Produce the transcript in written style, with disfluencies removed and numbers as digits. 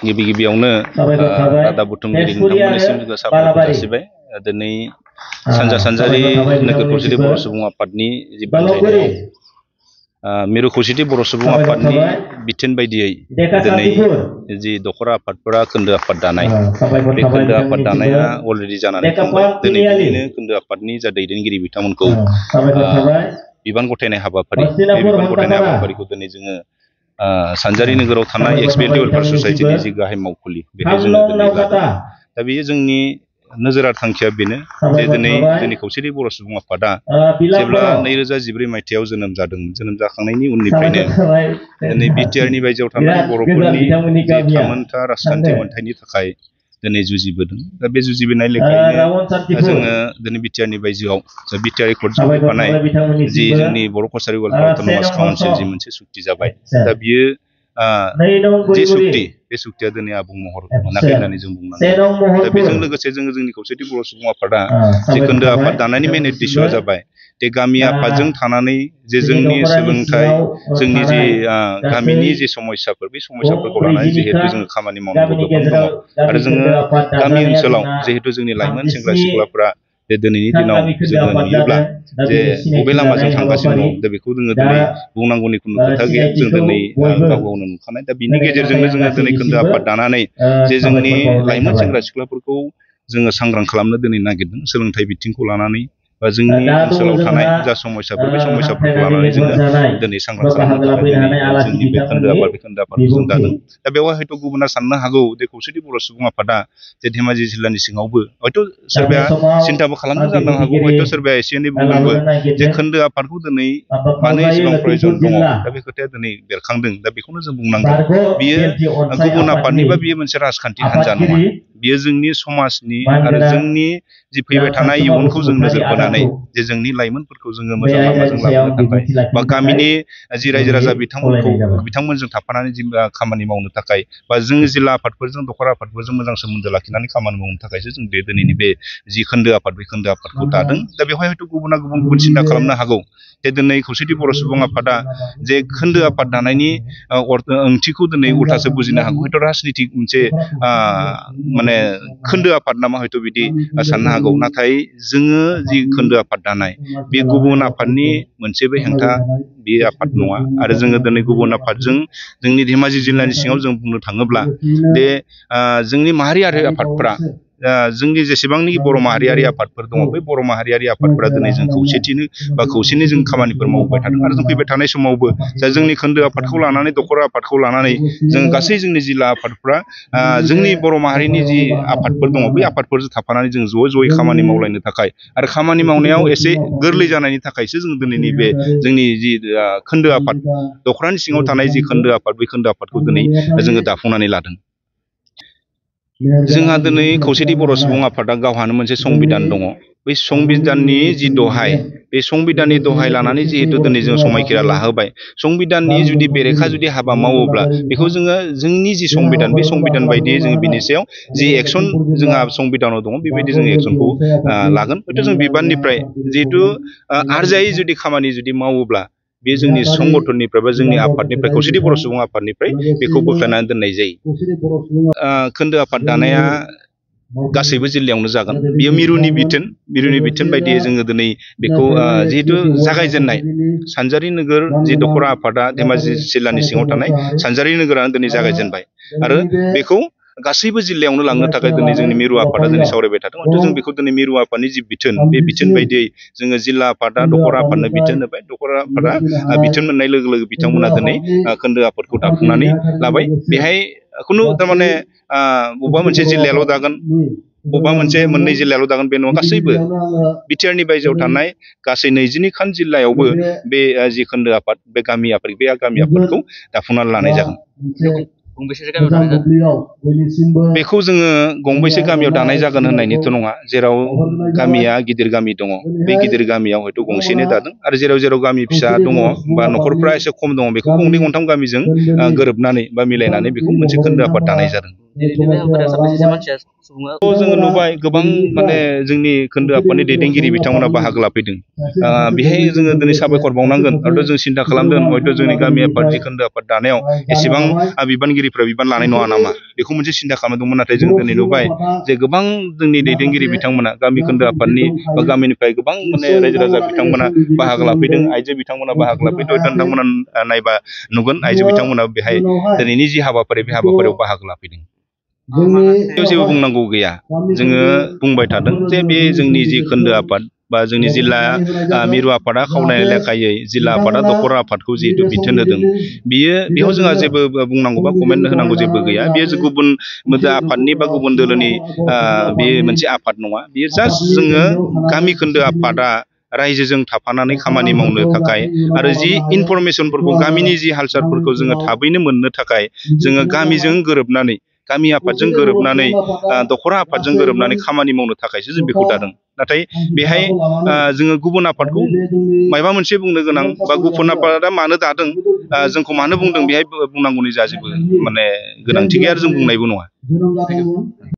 गिबि गिबियावनो रादाब बुथुमगिरि नोंथांमोननिसिम साबायखर जासिबाय दिनै सानजा सानजारि नोगोर खौसेथि बर' सुबुं आफादनि जि बानजायनायाव मिरु खौसेथि बर' सुबुं आफादनि बिथोन बायदियै दिनै जि दखरा आफादफोरा खोन्दो आफाद दानाय बे खोन्दो आफाद दानाया अलरेडि जानानै थांबाय। दिनै बिनिनो खोन्दो आफादनि जा दैदेनगिरि बिथांमोनखौ बिबान गथायनाय हाबाफारि बे बिबान गथायनाय हाबाफारिखौ दिनै जोङो सानजारि नोगोराव थानाय एक्सपिरियेन्स वेलफेयार ससाइटिनि जि गाहाय मावखुलि बेहाय जोङो दिनै लादों। दा बेयो जोंनि नोजोरा थांखिया बेनो जे दिनै जोंनि खौसेथि बर' सुबुं आफादा जेब्ला 2014 मायथाइयाव जोनोम जादोंमोन, जोनोम जाखांनायनि उननिफ्रायनो दिनै बिटिआरनि बायजोआव थानाय बर'फोरनि जि थामोनथा राजखान्थि मोनथायनि थाखाय दिनै जुजिबोदों। दा बे जुजिबोनाय लेखायैनो जोङो दिनै बिटिआरनि बायजोआव बिटिआर एकर्डजों फैफानाय जि जोंनि बर' कसारि वेलफेयार अट'नमास काउन्सिल जि मोनसे सुक्ति जाबाय, दा बियो जे सुक्ति बे सुक्तिया दिनै आबुं महर मोनाखै होननानै जों बुंनांगोन। दा बेजों लोगोसे जोङो जोंनि खौसेथि बर' सुबुं आफादा जि खोन्दो आफाद दानायनि मेन उद्देश्यआ जाबाय जे गामि आफादजों थानानै जे जोंनि सोलोंथाइ, जोंनि जि गामिनि जे समस्याफोर बे समस्याफोरखौ लानानै जिहेतु जोङो खामानि मावनांगौ गोबां दङ आरो जोङो गामि ओनसोलाव जिहेतु जोंनि लाइमोन सेंग्रा सिख्लाफ्रा जे दिनैनि दिनाव जोङो नुयोब्ला जे बबे लामाजों थांगासिनो दं, दा बेखौ जोङो दिनै बुंनांगौनि खुनु खोथा गैया। जों दिनै गाव गावनो नुखानाय। दा बिनि गेजेरजोंनो जोङो दिनै खोन्दो आफाद दानानै जे जोंनि लाइमोन सेंग्रा सिख्लाफोरखौ जोङो सांग्रां खालामनो दिनै नागिरदों। सोलोंथाइ बिथिंखौ लानानै बा जोंनि ओनसोलाव थानाय जा समस्याफोर बे समस्याफोरखौ लानानै जोङो दिनै सांग्रां खालामनो थाखाय दिनै जोंनि बे खोन्दो आफादखौ जों दादों। दा बेवहाय हयथ' गुबुना साननो हागौ जे खौसेथि बर' सुबुं आफादा जे धेमाजि जिल्लानि सिङावबो हयथ' सोरबाया सिन्थाबो खालामनो जानो हागौ, हयथ' सोरबाया एसे एनै बुंदोंबो जे खोन्दो आफादखौ दिनै मानो एसेबां प्रयजन दङ। दा बे खोथाया दिनै बेरखांदों। दा बेखौनो जों बुंनांगोन, बियो गुबुन आफादनिबा बियो मोनसे राजखान्थि हान्जा नङा। बियो जोंनि समाजनि आरो जोंनि जि फैबाय थानाय इयुनखौ जों नोजोर बोनानै जे जोंनि लाइमोनफोरखौ जोङो मोजां लामाजों लाबोनो थाखाय बा गामिनि जि रायजो राजा बिथांमोनजों थाफानानै जि खामानि मावनो थाखाय बा जोंनि जिल्ला आफादफोरजों दखरा आफादफोरजों मोजां सोमोन्दो लाखिनानै खामानि मावनो थाखायसो जों बे दिनैनि बे जि खोन्दो आफाद बे खोन्दो आफादखौ दादों। दा बेवहाय हयथ' गुबुना गुबुन सिन्था खालामनो हागौ जे दिनै खौसेथि बर' सुबुं आफादा जे खोन्दो आफाद दानायनि ओंथिखौ दिनै उल्थासो बुजिनो हागौ। हयथ' राजनितिक मोनसे माने खोन्दो आफाद नामा हयथ' बिदि साननो हागौ। नाथाय जोङो जि खोन्दो आफाद दानाय बे गुबुन आफादनि मोनसेबो हेंथा बे आफाद नङा। आरो जोङो दिनै गुबुन आफादजों जोंनि धेमाजि जिल्लानि सिङाव जों बुंनो थाङोब्ला बे जोंनि माहारियारि आफादफोरा जोंनि जेसेबांनि बर' माहारियारि आफादफोर दङ, बै बर' माहारियारि आफादफोरा दिनै जों खौसेथिनो बा खौसेनि जों खामानिफोर मावबाय थादों। आरो जों फैबाय थानाय समावबो जा जोंनि खोन्दो आफादखौ लानानै दखरा आफादखौ लानानै जों गासै जोंनि जिल्ला आफादफ्रा जोंनि बर' माहारिनि जि आफादफोर दङ बै आफादफोरजों थाफानानै जों ज'यै खामानि मावलायनो थाखाय आरो खामानि मावनायाव एसे गोरलै जानायनि थाखायसो जों दिनैनि बे जोंनि जि खोन्दो आफाद दखरानि सिङाव थानाय जि खोन्दो आफाद बै खोन्दो आफादखौ दिनै जोङो दाफुंनानै लादों। जोंहा दिनै खौसेथि बर' सुबुं आफादा गावहानो मोनसे संबिधान दङ। बै संबिधाननि जि दहाय, बे संबिधाननि दहाय लानानै जिहेतु दिनै जों समायखिरा लाहोबाय, संबिधाननि जुदि बेरेखा जुदि हाबा मावोब्ला बेखौ जोङो जोंनि जि संबिधान बे संबिधान बायदियै जोङो बिनि सायाव जि एक्सन जोंहा संबिधानाव दङ बेबायदि जों एक्सनखौ लागोन। हयथ' जों बिबाननिफ्राय जिहेतु आरजायै जुदि खामानि जुदि मावोब्ला बे जोंनि संगठननिफ्राय बा जोंनि आफादनिफ्राय खौसेथि बर' सुबुं आफादनिफ्राय बेखौ बोख्लायनानै दोननाय जायो। खोन्दो आफाद दानाया गासैबो जिल्लायावनो जागोन। बियो मिरुनि बिथोन बायदियै जोङो दिनै बेखौ जिहेतु जागायजेननाय सानजारि नोगोर जि दखरा आफादा धेमाजि जिल्लानि सिङाव थानाय सानजारि नोगोरानो दिनै जागायजेनबाय आरो बेखौ गासैबो जिल्लायावनो लांनो थाखाय दिनै जोंनि मिरु आफादा दिनै सावरायबाय थादों। हयथ' जों बेखौ दिनै मिरु आफादनि जि बिथोन बे बिथोन बायदियै जोङो जिल्ला आफादा दखरा आफादनो बिथोन होबाय। दखरा आफादा बिथोन मोननाय लोगो लोगो बिथांमोना दिनै खोन्दो आफादखौ दाफुंनानै लाबाय। बेहाय खुनु थारमाने बबेबा मोनसे जिल्लायाल' दागोन, बबेबा मोनसे मोननै जिल्लायाल' दागोन बे नङा। गासैबो बिटिआरनि बायजोआव थानाय गासै 22खान जिल्लायावबो बे जि खोन्दो आफाद बे गामि आफादखौ दाफुंनानै लानाय जागोन। बेखौ जोङो गंबेसे गामियाव दानाय जागोन होननायनिथ' नङा। जेराव गामिया गिदिर गामि दङ बे गिदिर गामियाव हयथ' गंसेनो दादों आरो जेराव गामि फिसा दङ बा न'खरफ्रा एसे खम दङ बेखौ गंनै गंथाम गामिजों गोरोबनानै बा मिलायनानै बेखौ मोनसे खोन्दो आफाद दानाय जादों। सुबुङा जोङो नुबाय गोबां माने जोंनि खोन्दो आफादनि दैदेनगिरि बिथांमोना बाहागो लाफैदों बेहाय जोङो दिनै साबायखर बावनांगोन हयथ' जों सिन्था खालामदों हयथ' जोंनि गामि आफाद जि खोन्दो आफाद दानायाव एसेबां बिबानगिरिफ्रा बिबान लानाय नङा नामा बेखौ मोनसे सिन्था खालामदोंमोन नाथाय जों दिनै नुबाय जे गोबां जोंनि दैदेनगिरि बिथांमोना गामि खोन्दो आफादनि बा गामिनिफ्राय गोबां माने रायजो राजा बिथांमोना बाहागो लाफैदों आइजो बिथांमोना बाहागो लाफैदों हयथ' नोंथांमोना नायबा नुगोन आइजो बिथांमोना बेहाय दिनैनि जि हाबाफारि बे हाबाफारियाव बाहागो लाफैदों जेबो बुंनांगौ गैया जोङो बुंबाय थादों जे बे जोंनि जि खोन्दो आफाद बा जोंनि जिल्ला मिरु आफादा खावलायनाय लेखायै जिल्ला आफादा दखरा आफादखौ जिहेतु बिथोन होदों बेयाव जोंहा जेबो बुंनांगौ बा कमेन्ट होनांगौ जेबो गैया बेयो गुबुन आफादनि बा गुबुन दोलोनि बे मोनसे आफाद नङा बेयो जास्ट जोङो गामि खोन्दो आफादा रायजोजों थाफानानै खामानि मावनो थाखाय आरो जि इनफरमेसनफोरखौ गामिनि जि हालसालफोरखौ जोङो थाबैनो मोननो थाखाय जोङो गामिजों गोरोबनानै गामि आफादजों गोरोबनानै दखरा आफादजों गोरोबनानै खामानि मावनो थाखायसो जों बेखौ दादों नाथाय बेहाय जोङो गुबुन आफादखौ माबा मोनसे बुंनो गोनां बा गुबुन आफादा मानो दादों जोंखौ मानो बुंदों बेहाय बुंनांगौनि जा जेबो माने गोनांथि गैया आरो जों बुंनायबो नङा।